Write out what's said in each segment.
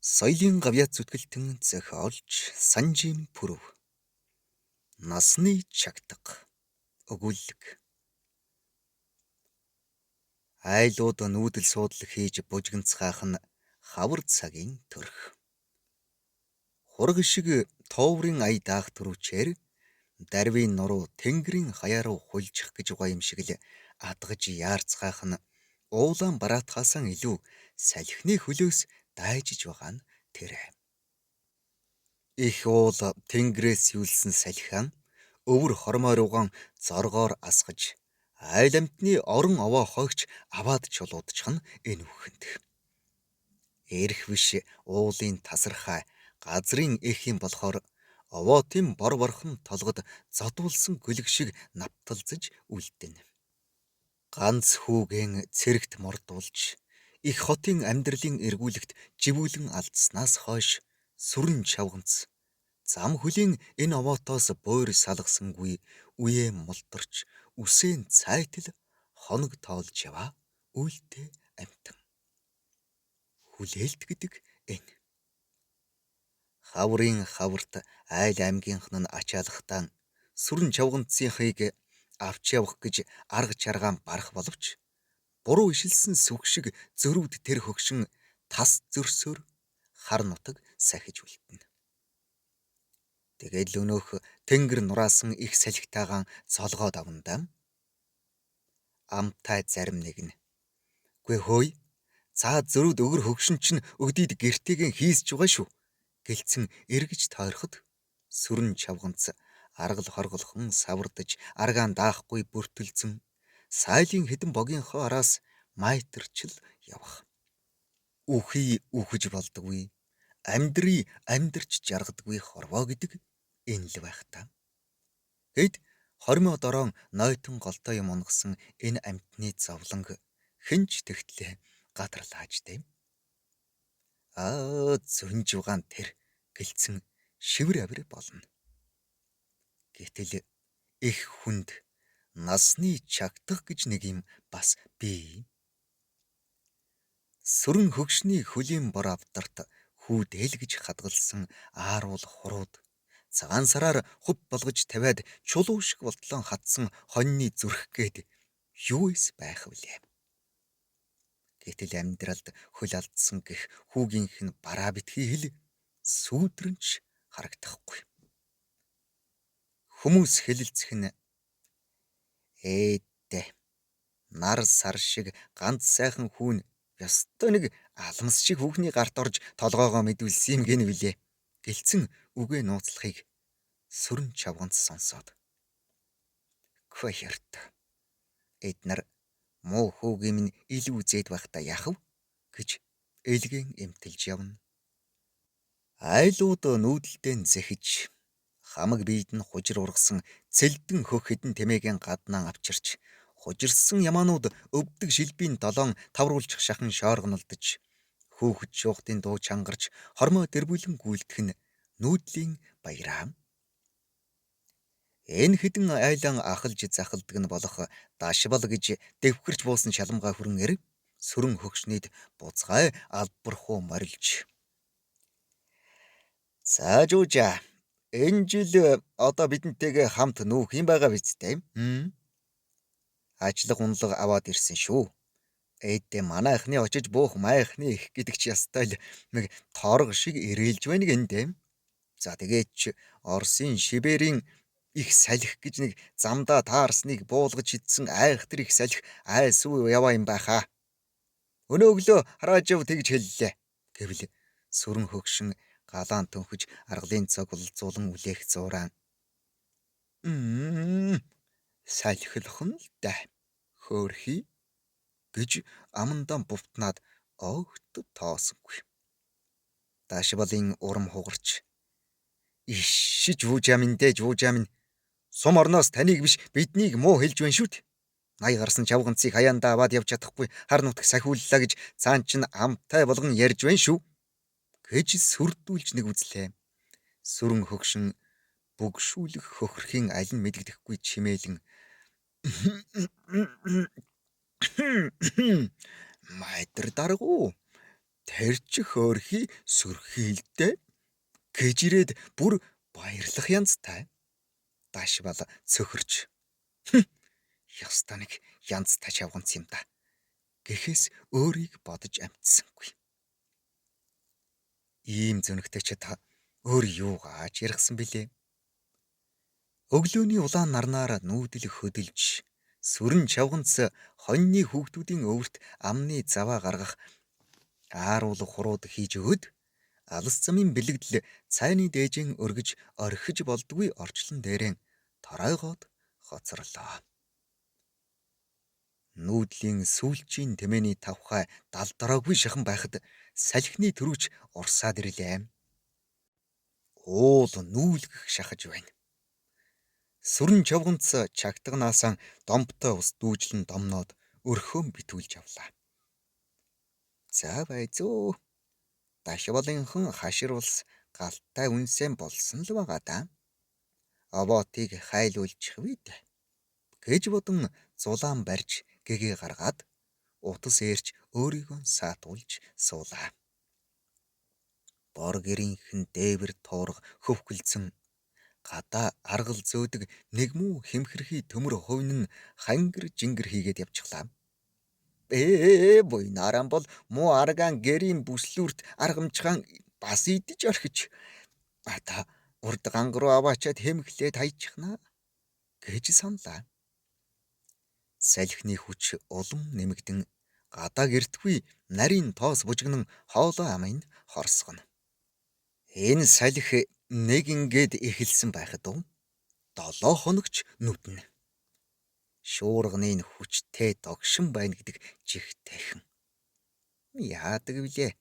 Соёлын гавьяат зүтгэлтэн зохиолч Санжийн Пүрэв. Насны чагтга. Өгүүлэг. Айлууд нүүдэл суудал хийж бужигнацгаах нь хавар цагийн төрх. Хураг шиг тооврын ая даах түрүүчээр дарвийн нуруу тэнгэрийн хаяа руу хулжих гэж байгаа юм шиг л адгаж яарцгаах нь уулаан бараатахаасаа илүү салхины хөлөөс дайжиж байгаа нь тэр. Их уул тэнгэрээс сүйрэлсэн салхиан өвөр хормой руугаан зоргоор асгаж айл амьтны орон овоо хойгч аваад чулуудчих нь энэ үхэнд. Эрх биш уулын тасархай газрын эх юм болохоор овоотын бор борхон толгод зодуулсан гөлөг шиг навталзаж үлдэнэ. Ганц хүүгэн цэрэгт мордуулж их хотын амьдралын эргүүлэгт живүүлэн алдсанаас хойш сүрэн чавганц зам хөлийн энэ овоотоос буур салгасангүй үеэ мултарч үсээ цайтал хоног тоолж яваа үйлтэй амьтан. Хүлээлт гэдэг энэ. Хаврын хаварт айл аймгийнхан нь ачаалахдаа сүрэн чавганцынхыг авч явах гэж арга чаргаан барах боловч буруу ишилсэн сүх шиг зөрүүд тэр хөгшин тас зөрсөөр хар нутаг сахиж үлдэнэ. Тэгээд л өнөөх тэнгэр нураасан их салхитайгаан цолгоод авна даа. Амтай зарим нэг нь. Гүй хөөе. Цаа зөрүүд өгөр хөгшин чинь өгдийд гэртэйгэн хийсч байгаа шүү. Гэлцэн эргэж тойроход сүрэн чавганц аргал хорголхон савардаж аргаан даахгүй бүртэлзэн сайлын хэдэн богийнхоо араас майтарчл явах. Үхий үхэж болдоггүй. Амьдрий амьдрч жаргадаггүй хорвоо гэдэг энэ л байх та. Гэт хормой дороон нойтон голтой юм унгасан энэ амьтны зовлонг хэн ч тэгтлээ гадарлааж дэм. Аа зөнж угаан тэр гэлцэн шивэр авир болно. Гэтэл их хүнд насны чагтах гэж нэг юм бас бий. Сүрэн хөгшний хөлийн бор авдарт хүүдэл гэж хадгалсан ааруул хурууд цагаан сараар хөв болгож тавиад чулуу шиг болтлон хатсан хоньны зүрх гээд юу эс байх вүлээ. Гэтэл амьдралд хөл алдсан гэх хүүгийнх нь бараа битгий хэл сүүдрэнч харагдахгүй. Хүмүүс хэлэлцэх нь ээдэ нар сар шиг ганц сайхан хүүн ёстой нэг алмас шиг хүүхний гарт орж толгоогоо мэдүүлсэн юм гэнэ билээ. Гэлцэн үгээ нууцлахыг сүрэн чавганц сонсоод. Квахерт. Эднэр муу хүүгийн минь илүү зээд байхдаа яах вэ гэж элгэн эмтэлж явна. Айлууд нүүдэлдээ зэхэж хамаг биед нь хужир ургасан цэлдэн хөх хэдэн тэмээгийн гаднаа авчирч хужирсан ямаанууд өвдөг шилбийн долоон тавруулчих шахан шооргонулдаж хүүхэд шуухтын дуу чангарч хормой дэрбүлэн гүйлдэх нь нүүдлийн баяраа. Энэ хэдэн айлан ахалж захалдаг нь болох дашбал гэж дэвхэрч буусан шаламгай хүрэнээр сүрэн хөгшнийд буцгай албархуу морилж. За жуужа энэ жил одоо бидэнтэйгээ хамт нүүх юм байгаа биз дээ. Ажлаг унлага аваад ирсэн шүү. Ээдээ манай эхний очиж буух майхны их гэдэг чи ястай л нэг торго шиг ирээлж байна гэнэ. За тэгээд ч Оросын Шиберийн их салхи гэж нэг замдаа таарсныг буулгаж идсэн айхтар их салхи айсуу яваа юм байхаа. Өнөө өглөө Харажев тэгж хэллээ. Гэвэл сүрэн хөгшин галаан төнхөж аргалын цог болзуулан үлээх зуурaan. Салхилах нь л да. Хөөрхий гэж амандаа бувтнаад огт тоосонгүй. Дашбалын урам хугарч ишиж вүүжаа минь дээ жуужаа минь сум орноос таныг биш биднийг муу хэлж байна шүү дээ. 80 гарсан чавганцыг хаяандаа аваад явж чадахгүй хар нутаг сахиуллаа гэж цаан чинь амтай болгон ярьж байна шүү гэж сүрдүүлж нэг үзлээ. Сүрэн хөгшин бүгшүүлэх хөхөрхийн аль нь мэдэгдэхгүй чимээлэн майдар даргуу Тэр чи хөөрхий сөрхийлдэ гэж ирээд бүр баярлах янзтай. Дашбал цөхөрч. Ёстой нэг янзтай чавганц юм да. Гэхээс өөрийг бодож амтсангүй. Ийм зөнөгтэй чи та өөр юугаач яргасан билээ. Өглөөний улаан нарнаар нүүдэл хөдөлж сүрэн чавганц хоньны хүүхдүүдийн өвөрт амны заваа гаргах ааруул хурууд хийж өгөөд алс замын бэлэгдэл цайны дээжин өргөж орхиж болдгүй орчлон дээрэн торойгоод хоцорлоо. Нүүдлийн сүүлчийн тэмээний тавхай далдраагүй шахан байхад салхины төрүүч урсаад ирлээ. Уул нүүлгэх шахаж байна. Сүрэн чавганц чагтганаасаа домптой ус дүүжлэн домноод өрхөөн битүүлж авлаа. За байзөө. Дашвалынхан хашир улс галтай үнсэн болсон л байгаа да. Овоотыг хайлуулчих вэ дээ гэж бодон зулаан барьж гэгээ гаргаад утас ээрч өөрийгөө саатуулж суулаа. Бор гэрийнхэн дээвэр туурга хөвхөлдсөн гадаа аргал зөөдөг нэг муу хэмхэрхий төмөр хувин нь хангир жингэр хийгээд явчихлаа. Буйнаран бол муу аргаан гэрийн бүслүүрт аргамжгаан бас идэж орхиж ата урд ганг руу аваачаад хэмхлээд хайчихна гэж саналаа. Салхины хүч улам нэмэгдэн гадаа гэртгүй нарийн тоос бужигнан хоолой амын хорсгоно. Энэ салхи нэг ингээд эхэлсэн байхад 7 хоногч нүднэ. Шуурганы нь хүчтэй догшин байна гэдэг жигтэйхэн. Яадаг вүлээ?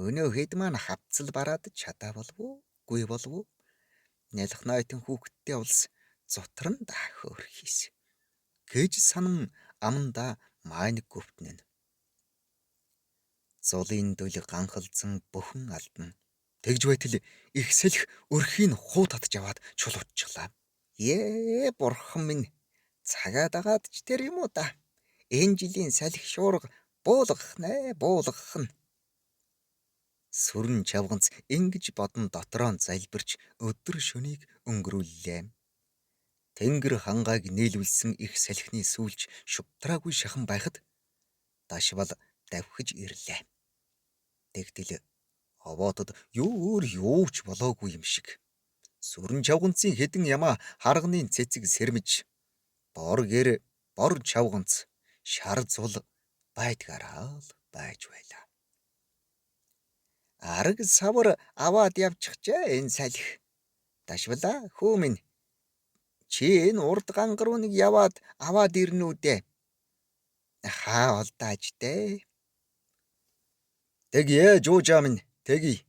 Өнөө хэд маань хавцал бараад чадаа болов уу? Гүй болов уу? Нялх нойтон хүүхэдтэй улс зутран да хөөрхийс гэж санан амандаа майнаг гүвтнэ. Зулын дүл ганхалзан бүхэн алдна. Тэгж байтал их сэлх өрхийн хуу татж аваад чулуутчихлаа. Ээ бурхан минь цагаа дагаад ч тэр юм уу да. Энэ жилийн салхи шуурга буулгах нэ буулгах нь. Сүрэн чавганц ингэж бодон дотроо залбирч өдөр шөнийг өнгөрүүллээ. Тэнгэр хангааг нийлүүлсэн их салхины сүүлч шувтраагүй шахан байхад Дашвал давхиж ирлээ. Тэгтэл овоотод юу өөр юу ч болоогүй юм шиг. Сүрэн чавганцын хэдэн ямаа харганы цэцэг сэрмэж бор гэр бор чавганц шар зул байдгаараа л байж байлаа. Арга савар аваад явчихжээ энэ салхи. Дашвалаа хүү минь чи энэ урд ганг руу нэг яваад аваад ирнэ үү дээ. Хаа олдаач дээ. Тэгье жуужаа минь тэгье.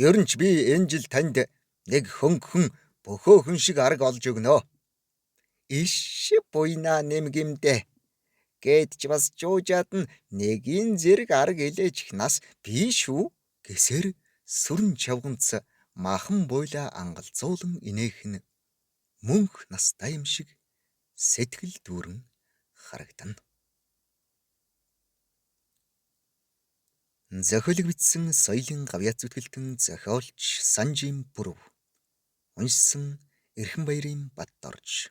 Ер нь ч би энэ жил танд нэг хөнгөн бөхөөхөн шиг арга олж өгнө. Иш буйнаа нэмгэмдэ. Гээд ч бас жуужаад нь нэгийн зэрэг арга илээчих нас биш үү гэсээр сүрэн чавганц махан буйлаа ангалзуулан инээх нь мөнх настай юм шиг сэтгэл дүүрэн харагдана. Зохиолыг бичсэн соёлын гавьяат зүтгэлтэн зохиолч Санжин Бүрөв. Уншсан Эрхэн Баярын Батдорж.